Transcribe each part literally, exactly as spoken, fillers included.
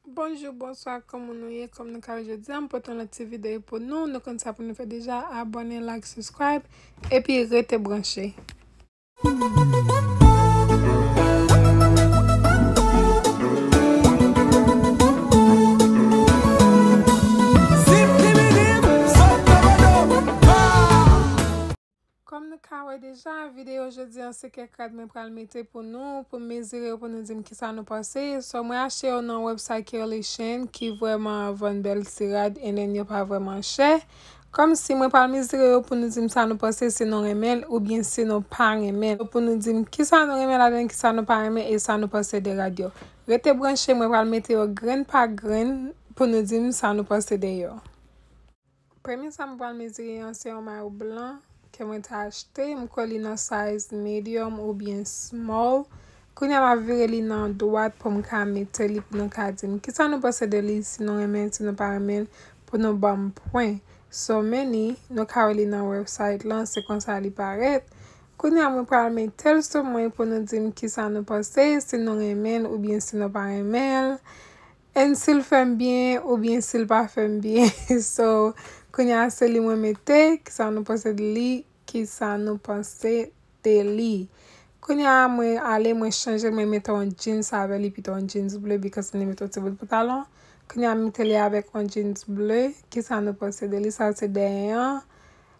Bonjou, bonswa, kòman nou ye? Kòm nou ka wè jodi a, m pote yon lòt ti videyo pou nou. Nou konn sa pou nou fè deja, abòne, like, subscribe, epi rete branche. Kòm nou ka wè deja, videyo jodi an se kèk rad mwen pral mete pou nou, pou mezire yo, pou nou di m kisa nou panse. So, mwen achte yo nan website Curly Shane ki vrèman vann bèl ti rad, and then yo pa vrèman chè. Kòmsi mwen pral mezire yo pou nou di m sa nou panse, si nou renmen l oubyen si nou pa renmen l. Pou nou di m kisa nou renmen ladan, kisa nou pa renmen, e sa nou panse de rad yo. Rete branche, mwen pral mete yo grenn pa grenn pou nou di m sa nou panse de yo. Premye sa m pral mezire an se yon mayo blan ke mwen te achte. M kwè li nan size medium oubyen small. Kounye a m ap vire li nan dwat pou m ka mete li pou nou ka di m kisa nou panse de li, si nou renmen l, si nou pa renmen l, pou nou ban m pwen. So, men li, nou ka wè li nan website lan, se konsa li parèt. Kounye a mwen pral mete l sou mwen pou nou di m kisa nou panse, si nou renmen l oubyen si nou pa renmen l. And si l fè m byen oubyen si l pa fè m byen. So, kounye a se li mwen mete, kisa nou panse de li, kisa nou panse de li. Kounye a mwen ale, mwen chanje, mwen mete yon jeans avè li, pito yon jeans ble, because mwen mete yon ti bout pantalon. Kounye a m mete li avèk yon jeans ble, kisa nou panse de li, sa se dèyè an.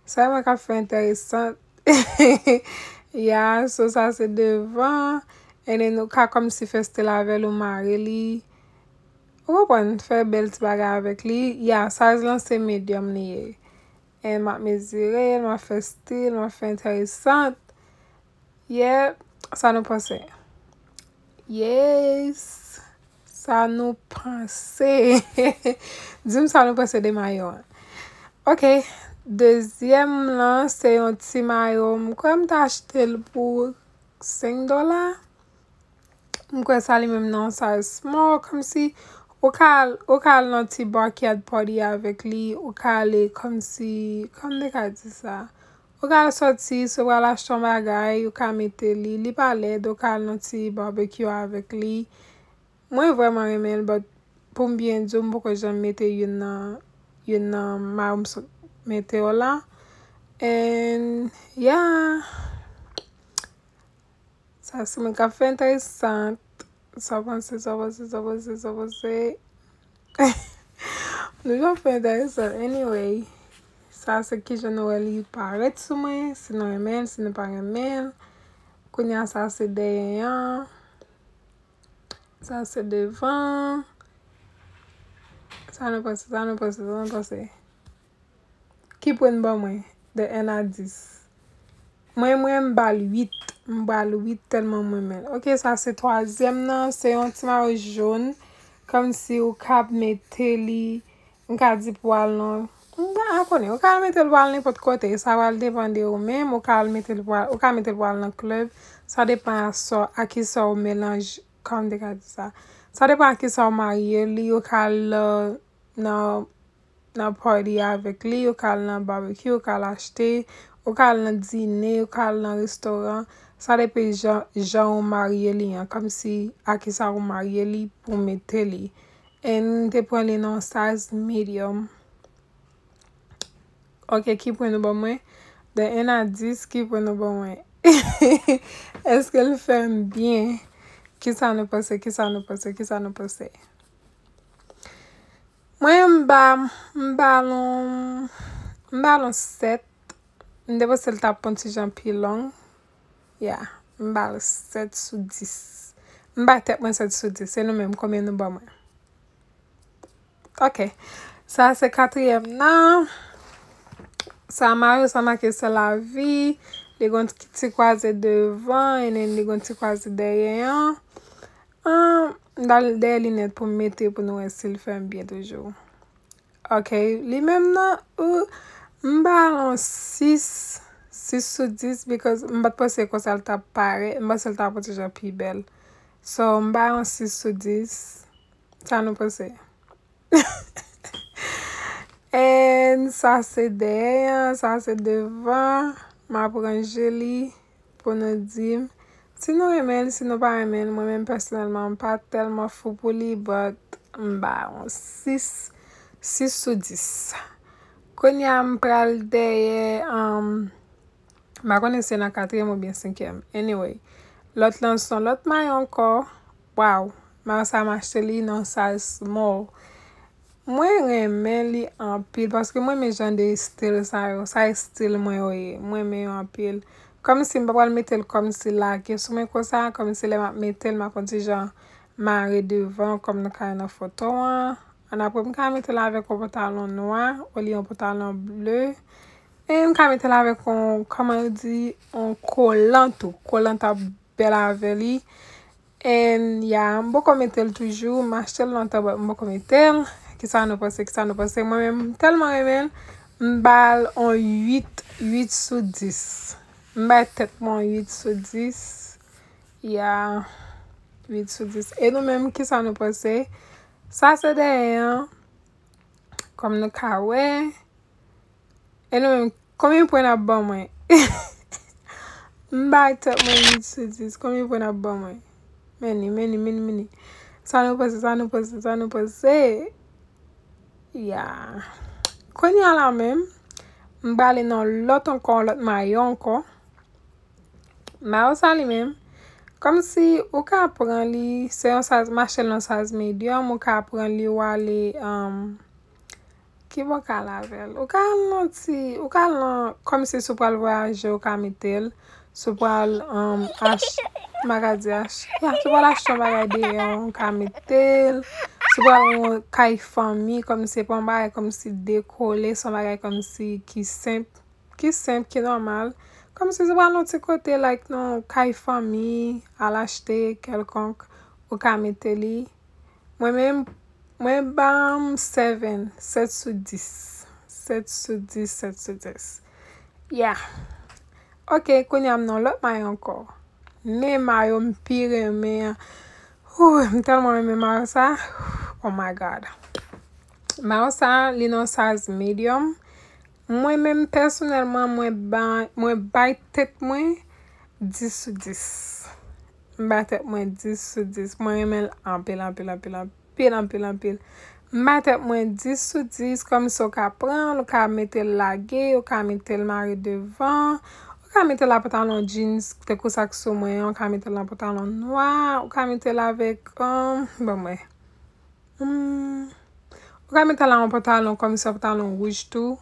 Sa mwen ka fè enteresan. Ya, so sa se devan. And then ou ka kòmsi fè stil avè l, ou mare li. Ou konprann, fè bèl ti bagay avèk li. Ya, size lan se medium li ye. And m ap mezire l, m ap fè stil, m ap fè enteresan. Yeah, sa nou panse? Yes, sa nou panse? Di m sa nou panse de mayo an. Ok, dezyèm lan se yon ti mayo. M kwè m te achte l pou senk dola. M kwè sa li menm nan yon size small, kòmsi ou ka al, ou ka al nan ti backyard party avèk li, ou ka ale kòmsi, kòman m te ka di sa? Ou ka al sòti, si w pral achte yon bagay, ou ka mete li, li pa lèd, ou ka al nan ti barbecue avèk li. Mwen vrèman renmen l, but pou m byen di w, m poko janm mete youn nan, youn nan mayo m sot mete yo la. And, yeah. Sa se mwen k ap fè enteresan. Sa w panse, sa w panse, sa w panse, sa w panse? Nou ap fè enteresan. Anyway, sa se kijan nou wè li parèt sou mwen, si nou renmen l, si nou pa renmen l. Kounye a, sa se dèyè an. Sa se devan. Sa nou panse, sa nou panse, sa nou panse? Ki pwen n ban mwen? De en a dis. Mwen, mwen, m ba l uit. M ba l uit tèlman mwen renmen l. Ok, sa se twazyèm nan. Se yon ti mayo jòn. Kòmsi ou ka mete li, m ka di pou al nan, m pa konnen. Ou ka al mete l pou al nenpòt kote. Sa pral depann de ou menm. Ou ka al mete l pou al, ou ka mete l pou al nan klèb. Sa depann a sa, a kisa ou melanje, kòman m te ka di sa? Sa depann a kisa ou marye li. Ou ka al, euh, nan nan party avèk li, ou ka al nan barbecue, ou ka al achte, ou ka al nan dine, ou ka al nan restoran. Sa depann jan, jan ou marye li an, kòmsi a kisa ou marye li pou mete li. And m te pran li nan size medium. Ok, ki pwen nou ban mwen? De en a dis, ki pwen nou ban mwen? Èske l fè m byen? Kisa nou panse? Kisa nou panse? Kisa nou panse? Mwen, m ba, m ba l yon, m ba l yon sèt. M te panse l t ap yon ti jan pi long. Ya, m ba l sèt sou dis. M ba tèt mwen sèt sou dis. E nou menm, konbyen nou ban mwen? Ok. Sa se katriyèm nan. Sa mayo, sa make se lavi. Li gon ti kwaze devan, and then li gon ti kwaze dèyè an. Ah, m dal dèyè linèt pou m mete pou nou wè si l fè m byen toujou. Ok, li menm nan, ou, m ba l yon sis, sis sou dis, because m pa t panse konsa l t ap parèt, m panse l t ap yon ti jan pi bèl. So, m ba l yon sis sou dis. Sa nou panse? And sa se dèyè an, sa se devan. M ap ranje li pou nou di m si nou renmen l, si nou pa renmen l. Mwen menm pèsonèlman, m pa tèlman fou pou li, but m ba yon sis, sis sou dis. Kounye a m pral dèyè, um, m pa konnen si se nan katriyèm oubyen senkyèm. Anyway, lòt lan se yon lòt mayo ankò. Waw, mayo sa m achte li nan size small. Mwen renmen li anpil paske mwen renmen jan de estil sa yo. Sa estil mwen yo ye. Mwen renmen yo anpil. Kòmsi m pa pral mete l kòmsi lage sou mwen konsa, kòmsi lè m ap mete l, m ap yon ti jan mare devan, kòm nou ka wè nan foto an. Annapre, m ka mete l avèk yon pantalon nwa, olye yon pantalon ble. E m ka mete l avèk yon, kòman yo di, yon kolan tou. Kolan t ap bèl avè li. And yeah, m poko mete l toujou, m achte l lontan, but m poko mete l. Kisa nou panse, kisa nou panse? Mwen menm, m tèlman renmen l, m ba l on uit, uit sou dis. M bay tèt mwen on uit sou dis. Yeah, uit sou dis. E nou menm, kisa nou panse? Sa se dèyè an. Kòm nou ka wè. E nou menm, konbyen pwen n ap ban mwen? M bay tèt mwen uit sou dis. Konbyen pwen n ap ban mwen? Meni, meni, meni, meni. Sa nou panse, sa nou panse, sa nou panse? Ya. Kounye a la menm, m prale nan lòt ankò, lòt mayo ankò. Mayo sa li menm, kòmsi ou ka pran li, se yon size, m achte l nan size medium, ou ka pran li, ou ale, um, ki bò w ka al avè l? Ou ka al nan ti, ou ka al nan, kòmsi si w pral vwayaje, ou ka mete l. Si w pral, um, ach-, m pa ka di ach-, ya, si w pral achte yon bagay deyò, ou ka mete l. Si w pral yon kay fanmi, kòmsi se pa yon bagay kòmsi dekole, se yon bagay kòmsi ki senp. Ki senp, ki nòmal. Kòmsi se pral yon ti kote, like, nan kay fanmi, al achte kèlkonk, ou ka mete li. Mwen menm, mwen ba m seven, sèt sou dis. Sèt sou dis, sèt sou dis. Yeah. Ok, kounye a m nan lòt mayo ankò. Men mayo m pi renmen an. Ooh, m tèlman renmen mayo sa. Oh my God. Mayo sa, li nan size medium. Mwen menm pèsonèlman, mwen ba, mwen bay tèt mwen dis sou dis. M bay tèt mwen dis sou dis. Mwen renmen l anpil, anpil, anpil, anpil, anpil, anpil. M bay tèt mwen dis sou dis, kòmsi w ka pran l, ou ka mete l lage, ou ka mete l mare devan, ou ka mete l a pantalon jeans, tankou sa k sou mwen an, ou ka mete l nan pantalon nwa, ou ka mete l avèk, um, bon, mwen. Hmm. Ou ka mete l a yon pantalon kòmsi yon pantalon wouj tou.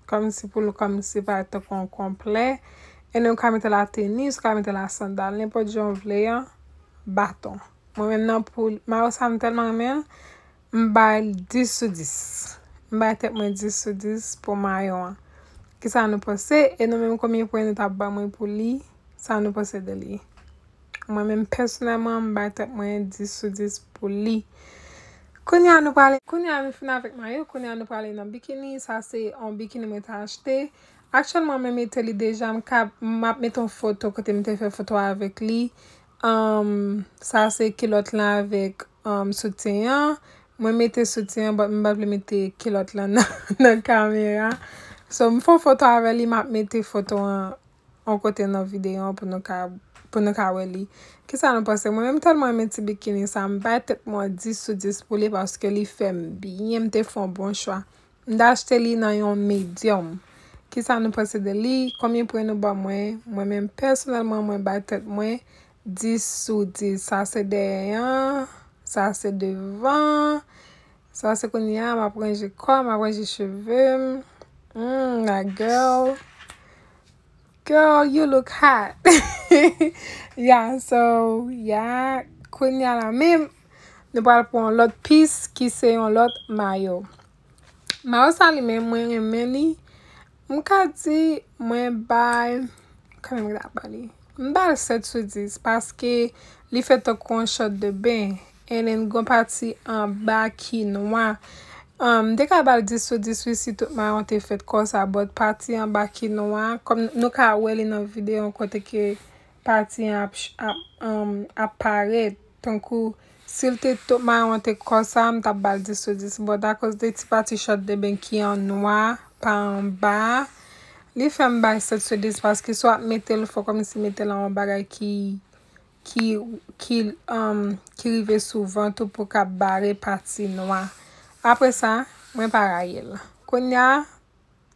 Kòmsi pou l kòmsi parèt tankou yon konplè. E nou ka mete l a tenis, ou ka mete l a sandal, nenpòt jan w vle an, baton. Mwen menm nan pou mayo sa m tèlman renmen l, m bay l dis sou dis. M bay tèt mwen dis sou dis pou mayo an. Kisa nou panse? E nou menm konbyen pwen nou t ap ban mwen pou li? Sa nou panse de li? Mwen menm pèsonèlman, m bay tèt mwen dis sou dis pou li. Kounye a nou prale, kounye a nou fin avèk mayo, kounye a nou prale nan bikini. Sa se yon bikini mwen te achte. Aktyèlman, mwen mete li deja, m ka, m ap mete yon foto kote m te fè foto avèk li. Um, sa se kilòt lan avèk, um, soutyen an. Mwen mete soutyen an, but m pa vle mete kilòt lan nan, nan kamera. So, m fè yon foto avè li, m ap mete foto an yon kote nan videyo an pou nou ka, pou nou ka wè li. Kisa nou panse? Mwen menm tèlman renmen ti bikini sa, m bay tèt mwen dis sou dis pou li paske li fè m byen, m te fè yon bon chwa. M te achte li nan yon medium. Kisa nou panse de li? Konbyen pwen nou ban mwen? Mwen menm pèsonèlman, mwen bay tèt mwen dis sou dis. Sa se dèyè an, sa se devan. Sa se kounye a, m ap ranje kò m, m ap ranje cheve m. Hmm, that girl. Girl, you look hot. Yeah, so, yeah. Kounye a la menm, nou pral pran yon lòt pis ki se yon lòt mayo. Mayo sa li menm, mwen renmen li. M ka di, mwen bay, kanmenm m ta ba li. M ba l sèt sou dis paske li fèt tankou yon short de bain. And then gon pati anba ki nwa. Um, m te ka ba l dis sou dis wi si tout mayo an te fèt konsa, but pati anba ki nwa, kòm nou ka wè li nan videyo an kote ke pati an ap, ap, um, ap parèt. Tankou, si l te tout mayo an te konsa, m t ap ba l dis sou dis. But akoz de ti pati short de bain ki an nwa, pa anba, li fè m bay sèt sou dis paske si w ap mete l, fò kòmsi mete l an yon bagay ki ki, ki, um, ki rive sou vant ou pou k ap bare pati nwa. Apre sa, mwen pa rayi l. Kounye a,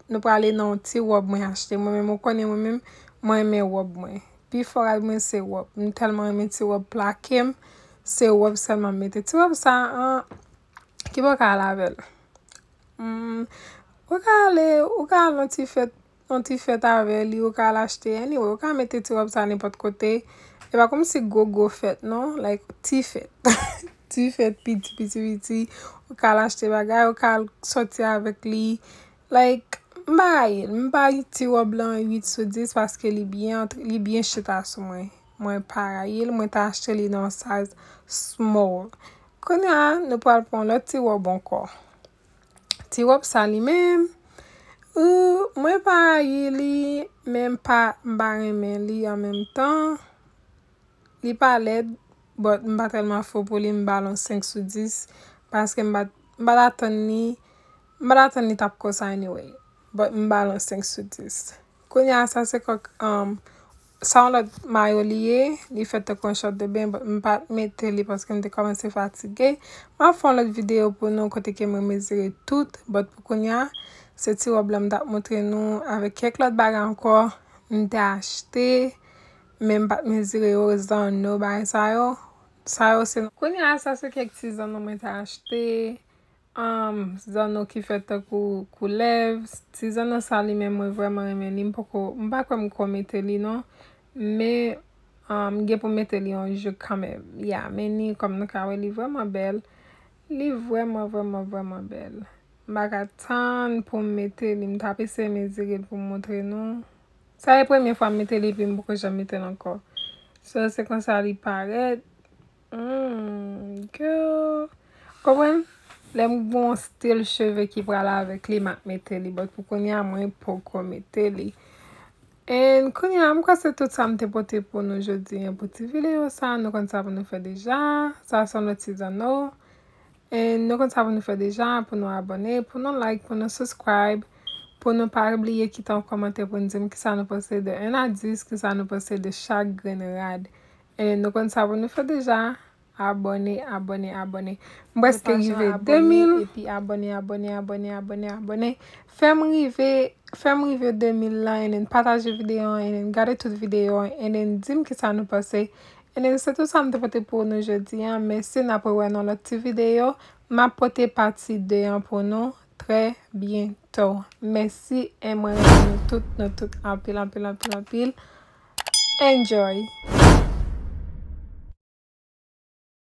nou prale nan yon ti wòb mwen achte. Mwen menm, ou konnen mwen menm, mwen renmen wòb mwen. Pi fò rad mwen se wòb. M tèlman renmen ti wòb plake m, se wòb sèlman m mete. Ti wòb sa, an, ki bò w ka al avè l? Hmm, ou ka ale, ou ka al nan ti fèt, nan ti fèt avè li, ou ka al achte. Anyway, ou ka mete ti wòb sa nenpòt kote. E pa kòmsi gwo, gwo fèt, non. Like, ti fèt. Ti fèt, piti, piti, piti. Ou ka al achte bagay, ou ka al sòti avèk li. Like, m pa rayi l. M bay ti wòb lan uit sou dis paske li byen, li byen chita sou mwen. Mwen pa rayi l. Mwen ta achte li nan yon size small. Kounye a, nou pral pran yon lòt ti wòb ankò. Ti wòb sa li menm, ou, mwen pa rayi li, men m pa, m pa renmen li an menm tan. Li pa lèd, but m pa tèlman fou pou li, m ba l yon senk sou dis, paske m pa, m pa t atann li, m pa t atann li t ap konsa anyway. But m ba l yon senk sou dis. Kounye a, sa se kòk, um, sa yon lòt mayo li ye, li fèt tankou yon short de bain, but m pa t mete li paske m te kòmanse fatige. M ap fè yon lòt videyo pou nou kote ke mwen mezire tout, but pou kounye a, se ti wòb la m t ap montre nou avèk kèk lòt bagay ankò m te achte, men m pa t mezire yo, zanno, bagay sa yo. Sa yo se, kounye a, sa se kèk ti zanno mwen te achte. Um, zanno ki fèt tankou koulèv. Ti zanno sa li menm mwen vrèman renmen li. M poko, m pa kwè m ko mete li non. Men, um, m gen pou m mete li yon jou kanmenm. Ya, men li, kòm nou ka wè, li vrèman bèl. Li vrèman, vrèman, vrèman bèl. M pa ka tann pou m mete li. M t ap eseye mezire l pou m montre nou. Sa e premye fwa m mete li, epi m poko janm mete l ankò. So, se konsa li parèt. Hmm, girl. Konprann? Lè m gon stil cheve ki pral avèk li, m ap mete li. But pou kounye a, mwen poko mete li. And kounye a, m kwè se tout sa m te pote pou nou jodi a pou ti videyo sa. Nou konn sa pou nou fè deja. Sa se yon lòt ti zanno. And nou konn sa pou nou fè deja, pou nou abòne, pou nou like, pou nou subscribe, pou nou pa bliye kite yon kòmantè pou nou di m kisa nou panse de un a dis, kisa nou panse de chak grenn rad. And nou konn sa pou nou fè deja, abòne, abòne, abòne. M prèske rive de mil. Epi abòne, abòne, abòne, abòne, abòne. Fè m rive, fè m rive de mil la, and then pataje videyo an, and then gade tout videyo an, and then di m kisa nou panse. And then se tout sa m te pote pou nou jodi a. Mèsi, n ap rewè nan lòt ti videyo. M ap pote pati de an pou nou trè byento. Mèsi, e mwen renmen nou tout, nou tout anpil, anpil, anpil, anpil. Enjoy!